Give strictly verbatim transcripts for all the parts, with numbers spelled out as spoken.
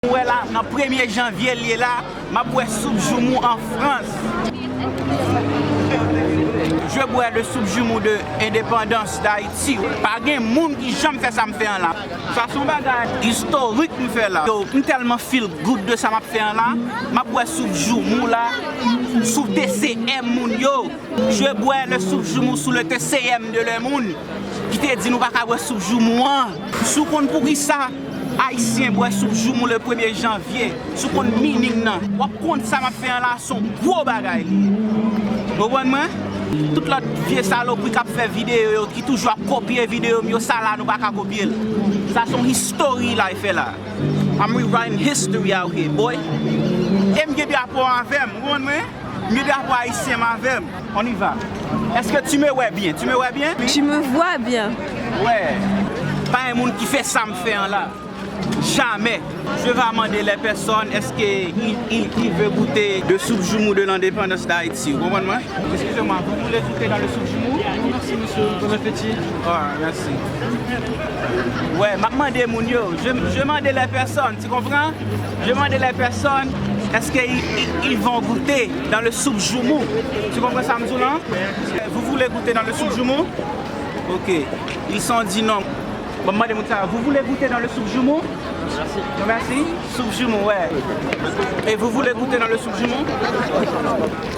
Ou wè la, nan premye janvye l ye la, m ap bwè soup joumou an Frans. Je bois le soupe joumou de Indépendance d'Haïti. Pa gen moun ki janm fè sa m fè an la. Sa se yon bagay istorik m fè la. Yo, m tèlman feel good de sa m ap fè an la. M ap bwè soup joumou la, soup T C M moun yo. Je bois le soupe joumou sous le T C M de le moun ki te di nou pa ka bwè soup joumou an. Si w konn poukisa Ayisyen bwè soup joumou le premye janvye, si w konn meaning nan, w ap konn sa m ap fè an la se yon gwo bagay li ye. Ou konprann mwen? Tout lòt vye salopri k ap fè videyo yo, ki toujou ap kopye videyo m yo, sa la nou pa ka kopye l. Sa se yon history l al fè la. I'm rewriting history out here, boy. E m gen drapo avè m, ou konprann mwen? M gen drapo ayisyen m avè m. On y va. Est-ce que tu me vois bien? Tu me vois bien? Tu me vois bien. Ouais. Pa gen moun ki fè sa m fè an la. Jamais. Je vais demander les personnes, est-ce que il, il, il veut goûter de soupe joumou de l'indépendance d'Haïti? Ou konprann mwen? Excusez-moi, vous voulez goûter dans le soupe joumou? Merci, monsieur. Bon appétit. Ah, merci. Ouais, m ap mande moun yo. Je, je demande les personnes, tu comprends? Je demande les personnes, est-ce que ils, ils, ils vont goûter dans le soupe joumou? Tu comprends sa m di w la? Vous voulez goûter dans le soupe joumou? Ok. Ils sont dit non. Bon, m mande moun sa, vous voulez goûter dans le soupe joumou? Merci. Merci. Soup joumou, ouais. Et vous voulez goûter dans le soupe joumou?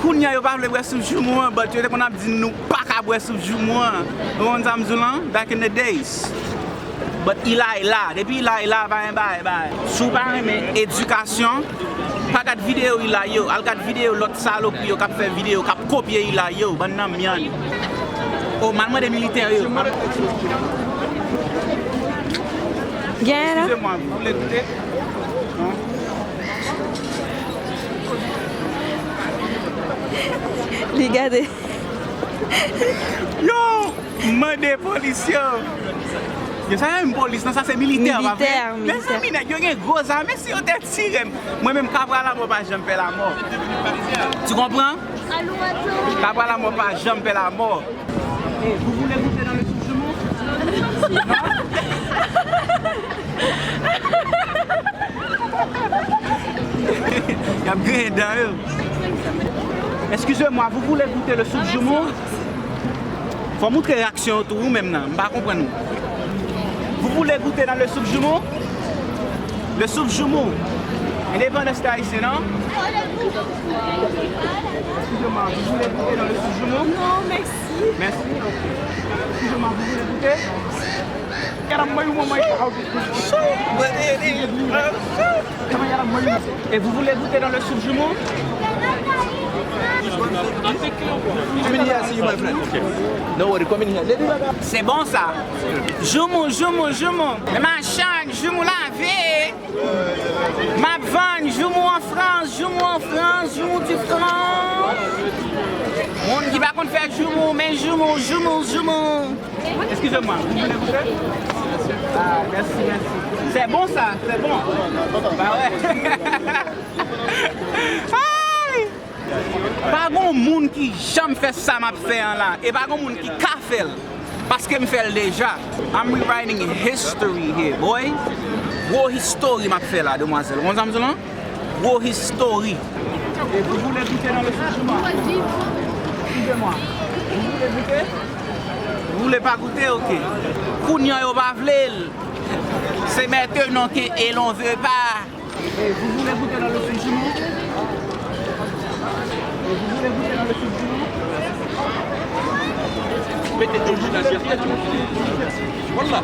Kounye a yo pa vle bwè soup joumou an, but yo te konn ap di nou pa ka bwè soup joumou an. Ou konn sa m di w lan? Back in the days. But Ilay la, depi Ilay la, pa gen bagay, bagay. Si w pa renmen edikasyon, pa gad videyo Ilay yo, al gad videyo lòt salopri yo k ap fè videyo, k ap kopye Ilay yo, bann nan myann. O, m al mande militè yo. Genyen la. Excusez-moi, vous voulez goûter? Li gade. Yo! M mande polis yo. Yo, sa menm polis, non, sa se militè, pa vre? Militè, militè. Mezanmi, nèg yo gen gwo zam, si yo te tire m. Mwen menm, Kabral Lamò pa janm pè lamò. Tu comprends? Kabral Lamò pa janm pè lamò. Eh, vous voulez goûter dans le soupe joumou? Non? Y ap griyen dan yo. Excusez-moi, vous voulez goûter le soupe joumou? Fò moutre reaksyon yo tou, ou menm nan, m pa konprann ou. Vous voulez goûter dans le soupe joumou? Le soupe joumou. Indépendance d'Haïti, non? Excusez-moi, vous voulez goûter dans le soupe joumou? Non, merci. Merci. Excusez-moi, vous voulez goûter? Et vous voulez goûter dans le soupe joumou? Come in here, I see you, my friend. No worry, come in here. Lady Gaga. Se bon sa. Joumou, joumou, joumou. Men machann, joumou lavé. M ap vann joumou an Frans, joumou an Frans, joumou di Frans. Moun ki pa konn fè joumou, men joumou, joumou, joumou. Excusez-moi, vous voulez goûter? Ah, merci, merci. C'est bon ça, c'est bon. Bah ouais. Ay! Pa gon moun ki janm fè sa m ap fè an la. E pa gon moun ki ka fè l. Paske m fè l deja. I'm rewriting history here, boy. Gwo history m ap fè la, demwazèl. Ou konn sa m di w lan? Gwo history. Et vous voulez goûter dans le soupe joumou? Excusez-moi. Vous voulez goûter? Vous voulez pas goûter? Ok. Kounye a yo pa vle l. C'est maintenant que et l'on veut pas. Et vous voulez goûter dans le soupe joumou? Et vous voulez goûter dans le soupe joumou? Mete yon jou nan tèt ou. Voilà.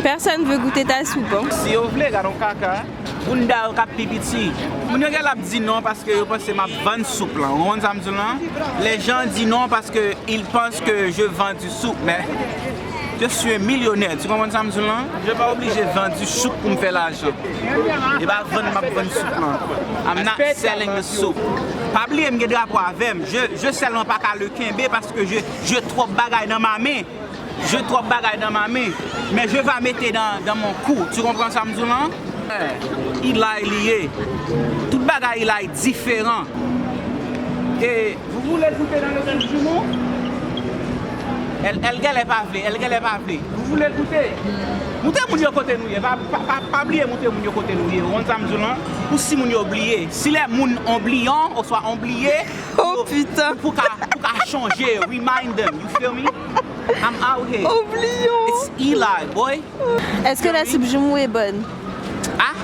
Personne veut goûter ta soupe, hein? Si yo vle, gade yon kaka. Bounda yo k ap pi piti. Moun yo genlè ap di non paske yo panse m ap vann soup lan. Ou konprann sa m di w lan? Les gens disent non parce que ils pensent que je vends du soupe, mais je suis un millionnaire. Tu comprends sa m di w lan? Je pa oblije vann du soup pou m fè lajan. E pa vann m ap vann soup lan. I'm not selling the soup. Pa bliye m gen drapo avè m. Je, je sèlman pa ka le kenbe paske je, je twòp bagay nan ma men. Je twòp bagay nan ma men, men je va mete dans, dans mon cou. Tu comprends sa m di w lan? Ilay li ye. Tout bagay Ilay diferan. Et vous voulez goûter dans le soupe joumou? El, el genlè pa vle, el genlè pa vle. Vous voulez goûter? Montre moun yo kote nou ye. Pa, pa, pa, pa bliye montre moun yo kote nou ye. Ou konn sa m di w lan? Pou si moun yo bliye. Si lè moun on bliyon, oswa on bliye, Oh putain. Pou ka, pou ka chanje, remind them, you feel me? I'm out here. Oh, bliyon. It's Eli, boy. Est-ce que la soupe joumou est bonne? Ah,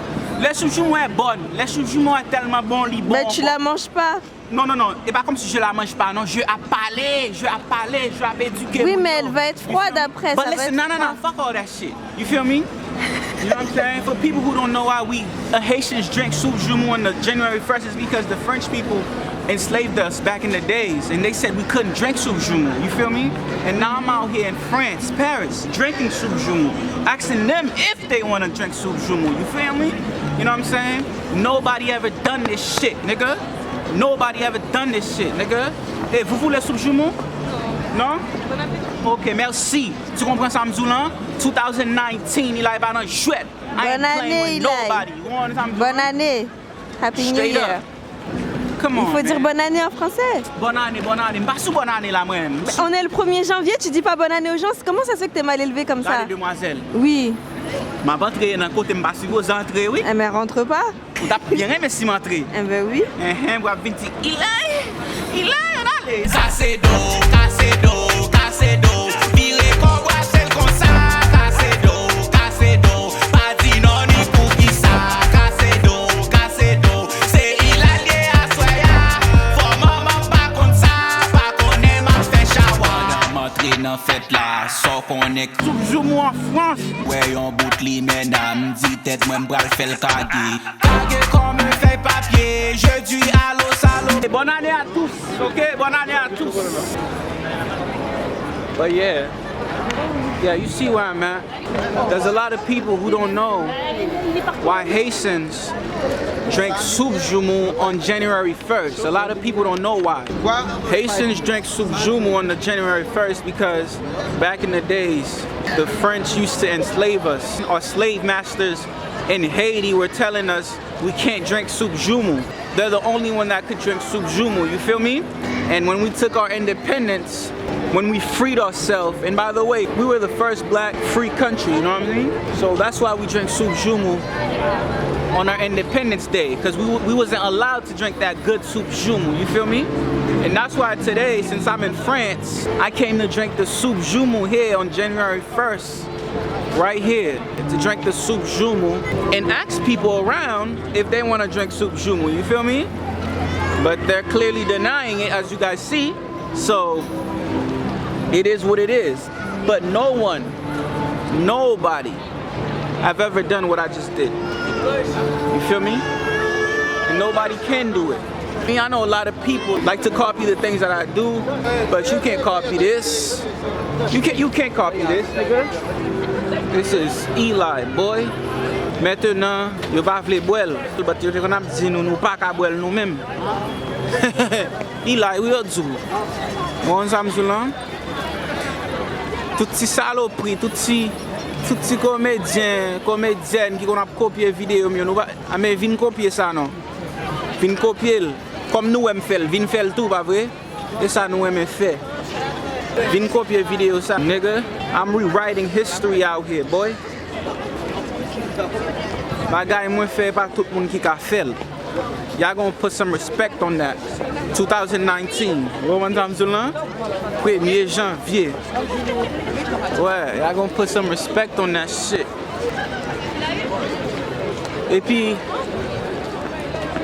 lè soup joumou est bonne. Lè soup joumou est tellement bon, li bon. Mais tu la manges pas. Non, non, non. Et pas comme si je la mange pas. Non, je a parlé, je a parlé, je a éduqué. Oui, Mon mais Dieu. Elle va être froide après. But Ça va listen, être non, non, non. Froid. Fuck all that shit. You feel me? You know what I'm saying? For people who don't know why we uh, Haitians drink soup joumou on the January first, is because the French people enslaved us back in the days, and they said we couldn't drink soup joumou. You feel me? And now I'm out here in France, Paris, drinking soup joumou, asking them if they want to drink soup joumou. You feel me? You know what I'm saying? Nobody ever done this shit, nigga. Nobody ever done this shit, nigga. Hey, vous voulez soup joumou? Non? Ok, merci. Tu comprends ça, Mzoulan? twenty nineteen, Eli pa nan jwèt. I ain't Bonne playing année, with Eli. Nobody. You know what I'm Bonne année. Happy New Straight Year. Up. Come on, Il faut dire man. Bonne année en français. Bonne année, bonne année. M pa sou bonne année la, mwen. On est le premier janvier, tu dis pas bonne année aux gens. Comment ça se fait que t'es mal élevé comme ça? Gade demwazèl. Oui. M ap antre nan kote m pa sipoze antre, wi. Eh mais rentre pas. Ou t ap byen renmen si m antre. Eh ben oui. Enhen, w ap vin di, Eli, Eli, ann ale. Kase do, kase do, kase do. Vire kò, brase l konsa. Kase do, kase do. Pa di non ni poukisa. Kase do, kase do. Se Eli l ye aswè a. Fò manman m pa konn sa. Pa konnen m ap fè chawa. Pandan m antre nan fèt la, sa w konnen k. Soup joumou an Frans. Wè yon bout limena, m di tèt mwen m pral fè l kage. Kage kòm yon fèy papye, je dis allô, salaud. Bonne année à tous, ok? Bonne année à tous. But yeah, yeah, you see where I'm at. There's a lot of people who don't know why Haitians drink soup joumou on January first. A lot of people don't know why. Haitians drink soup joumou on the January first because back in the days, the French used to enslave us. Our slave masters in Haiti were telling us we can't drink soup joumou. They're the only one that could drink soup joumou, you feel me? And when we took our independence, when we freed ourselves, and by the way, we were the first black free country, you know what I mean? So that's why we drink soup joumou on our Independence Day, because we, we wasn't allowed to drink that good soup joumou, you feel me? And that's why today, since I'm in France, I came to drink the soup joumou here on January first, right here, to drink the soup joumou and ask people around if they want to drink soup joumou, you feel me? But they're clearly denying it, as you guys see. So, it is what it is. But no one, nobody have ever done what I just did. You feel me? And nobody can do it. Me, I know a lot of people like to copy the things that I do, but you can't copy this. You can't, you can't copy this, nigga. This is Eli, boy. Maintenant, yo pa vle bwè l, but yo te konn ap di nou, nou pa ka bwè l nou menm. Eli, wi, yo di w. Ou konn sa m sou lan? Tout ti salopri, tout ti, tout ti komedyen, komedyèn ki konn ap kopye videyo m yo, nou pa, a men vin kopye sa non. Vin kopye l. Kòm nou wè m fè l, vin fè l tou, pa vre? E sa nou renmen fè. Vin kopye videyo sa, nigga. I'm rewriting history out here, boy. Bagay mwen fè, pa tout moun ki ka fè l. Y'all gonna put some respect on that. Two thousand nineteen. Ou konprann sa m di w lan? Premye janvye. Wè, y'all gonna put some respect on that shit. Epi,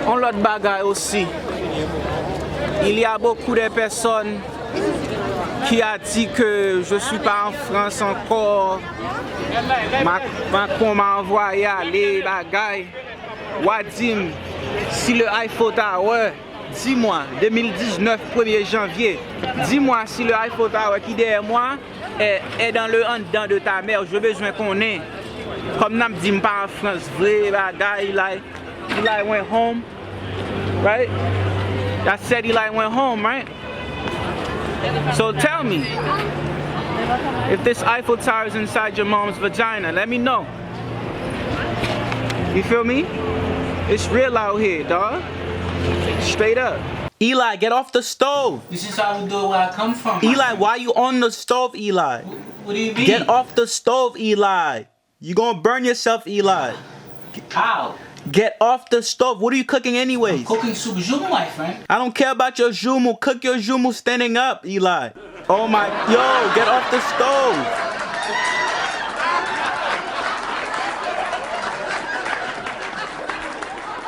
yon lòt bagay osi. Il y a beaucoup de personnes qui a dit que je suis pas en France encore. Ma- Macron m'a envoyé aller, bagay. Wa di m, si le Eiffel Tower, dis-moi, deux mille dix-neuf, premye janvye, dis-moi si le Eiffel Tower ki dèyè mwen est, est dans le anndan de ta mère. Je bezwen konnen. Kòm n ap di m pa an Frans vre, bagay, like, Eli went home, right? I said Eli went home, right? So tell me, if this Eiffel Tower is inside your mom's vagina, let me know. You feel me? It's real out here, dog. Straight up. Eli, get off the stove. This is how the where I come from. Eli, why you on the stove, Eli? What do you mean? Get off the stove, Eli. You gonna burn yourself, Eli. How? Get off the stove. What are you cooking anyways? Cooking soup joumou, my friend. I don't care about your joumou. Cook your joumou standing up, Eli. Oh my, yo, get off the stove.